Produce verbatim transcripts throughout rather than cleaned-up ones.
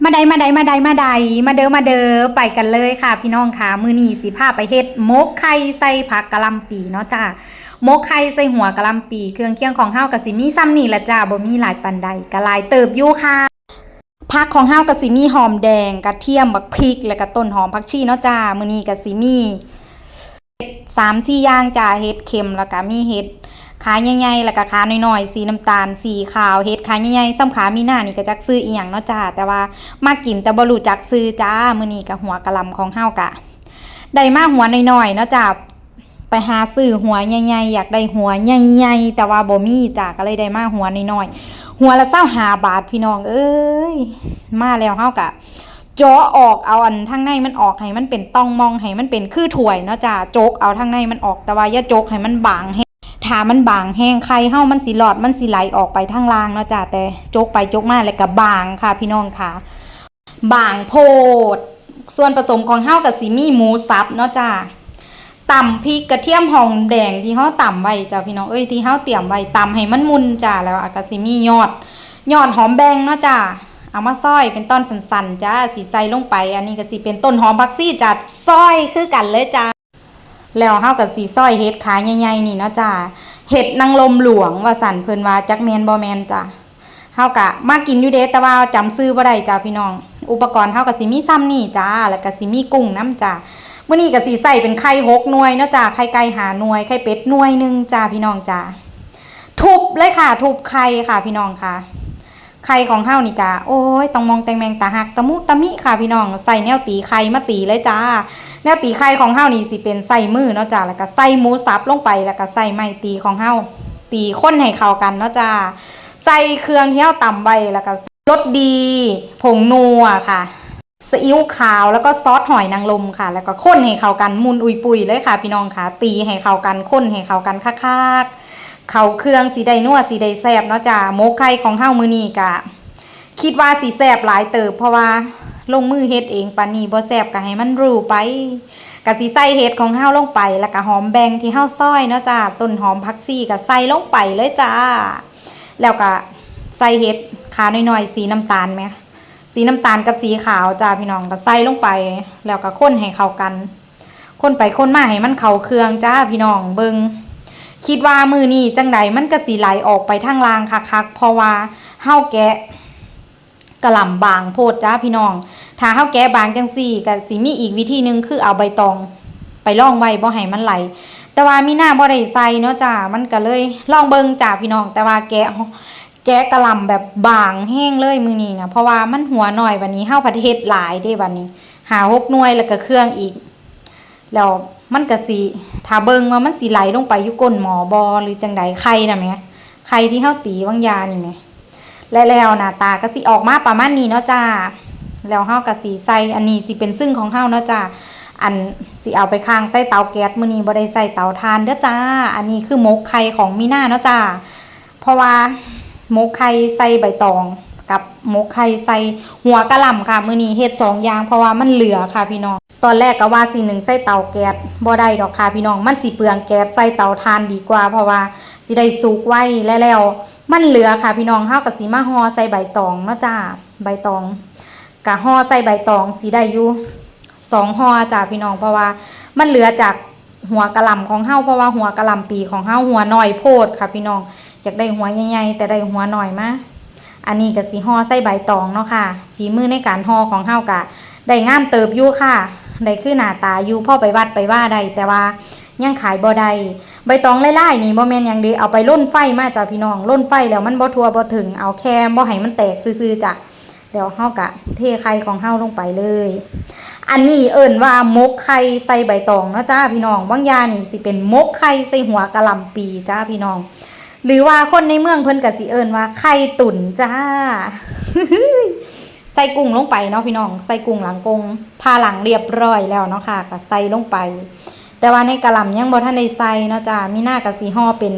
มาใดมาใดมาใดมาใดมาเด้อมาเด้อ ไปกันเลยค่ะพี่น้องค่ะ มื้อนี้สิพาไปเฮ็ดหมกไข่ใส่ผักกะหล่ำปีเนาะจ้า หมกไข่ใส่หัวกะหล่ำปี เครื่องเคียงของเฮาก็สิมีส่ำนี่ล่ะจ้า บ่มีหลายปานใด ก็หลายเติบอยู่ค่ะ ผักของเฮาก็สิมีหอมแดง กระเทียม บักพริก แล้วก็ต้นหอมผักชีเนาะจ้า มื้อนี้ก็สิมี สามสี่อย่างจ้า เห็ดเข็ม แล้วก็มีเห็ดขาใหญ่ๆ แล้วก็ขาน้อยๆ สีน้ำตาล สีขาว เห็ดขาใหญ่ๆ ส่ำขามีหน้านี่ก็จักชื่ออีหยังเนาะจ้า แต่ว่ามักกินแต่บ่รู้จักชื่อจ้า มื้อนี้ก็หัวกะหล่ำของเฮาก็ได้มาหัวน้อยๆ เนาะจ้า ไปหาซื้อหัวใหญ่ๆ อยากได้หัวใหญ่ๆ แต่ว่าบ่มีจ้า ก็เลยได้มาหัวน้อยๆ หัวละซาวห้าบาทพี่น้องเอ้ย มาแล้วเฮาก็ เจาะออกเอาอันทางในมันออก ให้มันเป็นต่องมอง ให้มันเป็นคือถ้วยเนาะจ้า จกเอาทางในมันออก แต่ว่าอย่าจกให้มันบางแฮง ถ้ามันบางแฮง ไข่เฮามันสิหลอด มันสิไหลออกไปทางล่างเนาะจ้า แต่จกไปจกมาแล้วก็บางค่ะพี่น้องค่ะ บางโพด ส่วนผสมของเฮาก็สิมีหมูสับเนาะจ้า ตำพริกกระเทียมหอมแดงที่เฮาตำไว้จ้าพี่น้องเอ้ย ที่เฮาเตรียมไว้ ตำให้มันมุ่นจ้า แล้วก็สิมียอด ยอดหอมแบงเนาะจ้า เอามาซอยเป็นต้นสั้นๆจ้า สิใส่ลงไป อันนี้ก็สิเป็นต้นหอมผักชีจ้า ซอยคือกันเลยจ้า แล้วเฮาก็สิซอยเห็ดขาใหญ่ๆนี่เนาะจ้า เห็ดนางรมหลวงว่าซั่น เพิ่นว่าจักแม่นบ่แม่นจ้า เฮาก็มักกินอยู่เด้ แต่ว่าจำชื่อบ่ได้จ้าพี่น้อง อุปกรณ์เฮาก็สิมีส่ำนี่จ้า แล้วก็สิมีกุ้งนำจ้า มื้อนี้ก็สิใส่เป็นไข่หกหน่วยเนาะจ้า ไข่ไก่ห้าหน่วย ไข่เป็ดหน่วยหนึ่งจ้าพี่น้องจ้า ทุบเลยค่ะ ทุบไข่ค่ะพี่น้องค่ะ ไข่ของเฮานี่กะ โอ้ย ต้องมองแตงแมงตาหักตะมุตะมิค่ะพี่น้อง ใส่แนวตีไข่มาตีเลยจ้า แนวตีไข่ของเฮานี่สิเป็นใส่มือเนาะจ้า แล้วก็ใส่หมูสับลงไป แล้วก็ใส่ไม้ตีของเฮา ตีคนให้เข้ากันเนาะจ้า ใส่เครื่องที่เฮาตำไว้ แล้วก็รสดี ผงนัวค่ะ ซีอิ๊วขาว แล้วก็ซอสหอยนางรมค่ะ แล้วก็คนให้เข้ากัน มุ่นอุยปุยเลยค่ะพี่น้องค่ะ ตีให้เข้ากัน คนให้เข้ากันคักๆ เข้าเครื่องสิได้นัวสิได้แซ่บเนาะจ้า หมกไข่ของเฮามื้อนี้กะ คิดว่าสิแซ่บหลายเติบ เพราะว่าลงมือเฮ็ดเองปานนี้ บ่แซ่บก็ให้มันรู้ไป ก็สิใส่เห็ดของเฮาลงไป แล้วก็หอมแบงที่เฮาซอยเนาะจ้า ต้นหอมผักชีก็ใส่ลงไปเลยจ้า แล้วก็ใส่เห็ดขาน้อยๆ สีน้ำตาลแหม สีน้ำตาลกับสีขาวจ้าพี่น้อง ก็ใส่ลงไป แล้วก็คนให้เข้ากัน คนไปคนมาให้มันเข้าเครื่องจ้าพี่น้อง เบิ่ง คิดว่ามื้อนี้จั่งใดมันก็สิไหลออกไปทางล่างคักๆ เพราะว่าเฮาแกะกะหล่ำบางโพดจ้าพี่น้อง ถ้าเฮาแกะบางจั่งซี้ ก็สิมีอีกวิธีหนึ่ง คือเอาใบตองไปรองไว้บ่ให้มันไหล แต่ว่ามีหน้าบ่ได้ใส่เนาะจ้า มันก็เลยลองเบิ่งจ้าพี่น้อง แต่ว่าแกะ แกะกะหล่ำแบบบางแฮงเลยมื้อนี้นะ เพราะว่ามันหัวน้อย บัดนี้เฮาผัดเฮ็ดหลายเด้ บัดนี้ ห้าหกหน่วย แล้วก็เครื่องอีก แล้วมันก็สิ ถ้าเบิ่งว่ามันสิไหลลงไปอยู่ก้นหม้อบ่ หรือจั่งใด ไข่น่ะแหม ไข่ที่เฮาตีวางยานี่แหม และแล้วหน้าตาก็สิออกมาประมาณนี้เนาะจ้า แล้วเฮาก็สิใส่ อันนี้สิเป็นซึ่งของเฮาเนาะจ้า อันสิเอาไปค้างใส่เตาแก๊ส มื้อนี้บ่ได้ใส่เตาถ่านเด้อจ้า อันนี้คือหมกไข่ของมีหน้าเนาะจ้า เพราะว่าหมกไข่ใส่ใบตอง กับหมกไข่ใส่หัวกะหล่ำค่ะ มื้อนี้เฮ็ดสองอย่าง เพราะว่ามันเหลือค่ะพี่น้อง ตอนแรกก็ว่าสินึ่งใส่เตาแก๊ส บ่ได้ดอกค่ะพี่น้อง มันสิเปลืองแก๊ส ใส่เตาถ่านดีกว่า เพราะว่าสิได้สุกไว และแล้วมันเหลือค่ะพี่น้อง เฮาก็สิมาห่อใส่ใบตองเนาะจ้า ใบตอง ก็ห่อใส่ใบตองสิได้อยู่สองห่อจ้าพี่น้อง เพราะว่ามันเหลือจากหัวกะหล่ำของเฮา เพราะว่าหัวกะหล่ำปีของเฮาหัวน้อยโพดค่ะพี่น้อง อยากได้หัวใหญ่ๆ แต่ได้หัวน้อยมา อันนี้ก็สิห่อใส่ใบตองเนาะค่ะ ฝีมือในการห่อของเฮาก็ได้งามเติบอยู่ค่ะ ได้คือหน้าตาอยู่ พอไปวัดไปว่าได้ แต่ว่ายังขายบ่ได้ ใบตองหลายๆ นี่บ่แม่นหยังเด้ เอาไปลนไฟมาจ้ะพี่น้อง ลนไฟแล้วมันบ่ทั่วบ่ถึง เอาแค่บ่ให้มันแตกซื่อๆจ้ะ แล้วเฮาก็เทไข่ของเฮาลงไปเลย อันนี้เอิ้นว่าหมกไข่ใส่ใบตองเนาะจ้าพี่น้อง บางอย่างนี่สิเป็นหมกไข่ใส่หัวกะหล่ำปีจ้าพี่น้อง หรือว่าคนในเมืองเพิ่นก็สิเอิ้นว่าไข่ตุ๋นจ้า ใส่กุ้งลงไปเนาะพี่น้อง ใส่กุ้งหลังกง ผ่าหลังเรียบร้อยแล้วเนาะค่ะ ก็ใส่ลงไป แต่ว่าในกะหล่ำยังบ่ทันได้ใส่เนาะจ้า มีหน้าก็สิห่อเป็น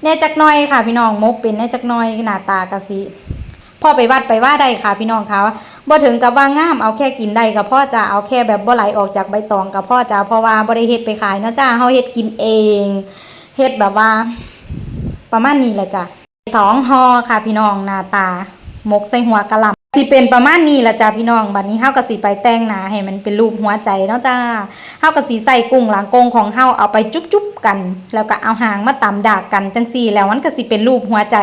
แหน่จักหน่อยค่ะพี่น้อง หมกเป็นแหน่จักหน่อย หน้าตาก็สิ พอไปวัดไปว่าได้ค่ะพี่น้องค่ะ บ่ถึงกับว่างาม เอาแค่กินได้ก็พอจ้า เอาแค่แบบบ่ไหลออกจากใบตองก็พอจ้า เพราะว่าบ่ได้เฮ็ดไปขายเนาะจ้า เฮาเฮ็ดกินเอง เฮ็ดแบบว่า ประมาณนี้แหละจ้ะ สองห่อค่ะพี่น้อง หน้าตาหมกใส่หัวกะหล่ำ สิเป็นประมาณนี้ล่ะจ้าพี่น้อง บัดนี้เฮาก็สิไปแต่งหน้าให้มันเป็นรูปหัวใจเนาะจ้า เฮาก็สิใส่กุ้งหลังกงของเฮาเอาไปจุ๊บๆกัน แล้วก็เอาหางมาตำดากกันจังซี่ แล้วมันก็สิเป็นรูปหัวใจ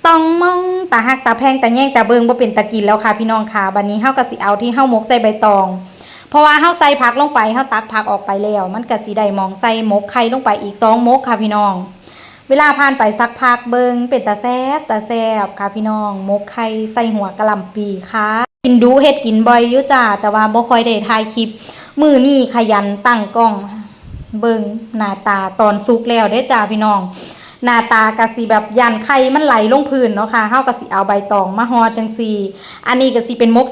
ต้องมองตาฮักตาแพงตาแยงตาเบิ่งบ่เป็นตากินแล้วค่ะพี่น้องค่ะ บัดนี้เฮาก็สิเอาที่เฮาหมกใส่ใบตอง เพราะว่าเฮาใส่ผักลงไป เฮาตักผักออกไปแล้ว มันก็สิได้หม่องใส่หมกไข่ลงไปอีกสองหมกค่ะพี่น้อง เวลาผ่านไปสักพักเบิ่งเป็นตาแซ่บตาแซ่บค่ะพี่น้อง หมกไข่ใส่หัวกะหล่ำปีค่ะ กินดุเฮ็ดกินบ่อยอยู่จ้า แต่ว่าบ่ค่อยได้ถ่ายคลิป มื้อนี้ขยันตั้งกล้อง เบิ่งหน้าตาตอนสุกแล้วเด้อจ้าพี่น้อง หน้าตากะสิแบบย่านไข่มันไหลลงพื้นเนาะค่ะ เฮากะสิเอาใบตองมาห่อจังซี่ อันนี้กะสิเป็นหมก